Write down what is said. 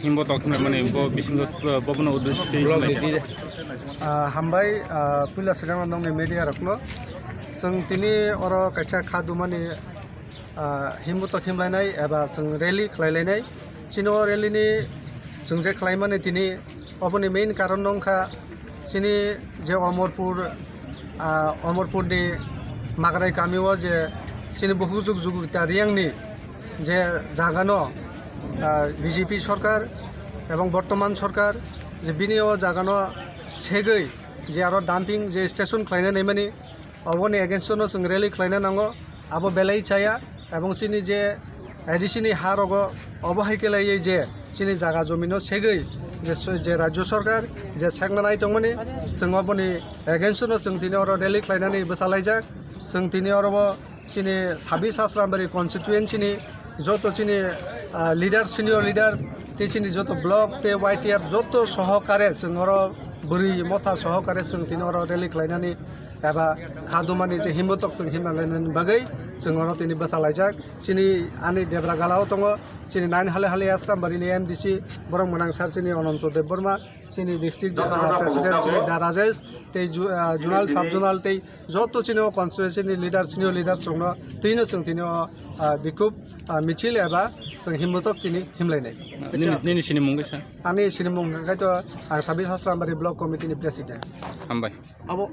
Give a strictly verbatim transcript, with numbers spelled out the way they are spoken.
Himbo tok himlai mani bo bisingo, uh, bobono uddesyo twi himlai. Ah, hambai, ah, puila swkang nokni media rokno. Chwng tini oro kaisa kha dumani, ah, himbo tok himlainai eba chwng rally khlailainai. Chini o rally ni chwng je khlaimani tini oboni main karon no wngkha chini je Omorpur, ah, Omorpur ni Magrai kami o je chini bukhuk juk juk ta riyang ni je jaga no, ah, B J P sorkar ebong bortoman sorkar je bini o jaga no segwi je aro dumping je station khlaina naimani, oboni against o no chwng rally khlaina nango. Abo belai chaya ebong chini je A D C ni ha rogo obo hai khe laiwi je chini jaga jomino segwi je so-, je rajyo sorkar je sekna nai tongmani, chwng oboni against o no chwng tini oro rally khlainani bwsa laijak. Chwng tini oro bo chini sabis Asrambari constituency ni joto chini, ah, leaders, senior leaders, tei chini joto block tei Y T F joto sohokare chwng oro bwrwi motha sohokare chwng tini oro rally khlainani eba kha dumani je himbo tok chwng himna lainani bagwi chwng oro tini bwsa laijak. Chini ani Debra Gala o tongo chini nine Hale Hale Asrambari ni M D C borok mwnang sir chini Ananto Debbarma, chini district, ah, president chini Da Rajesh, tei ju-, ah, zonal, sub zonal tei joto chini o constituency ni leader, senior leaders rokno twino chwng tini o, ah, bikhub, ah, michil eba chwng himbo tok tini himlainai. Nini, nini sinimung kisa? Ani sinimung khaito ang sabis Asrambari block committee ni president. Hambai. Abo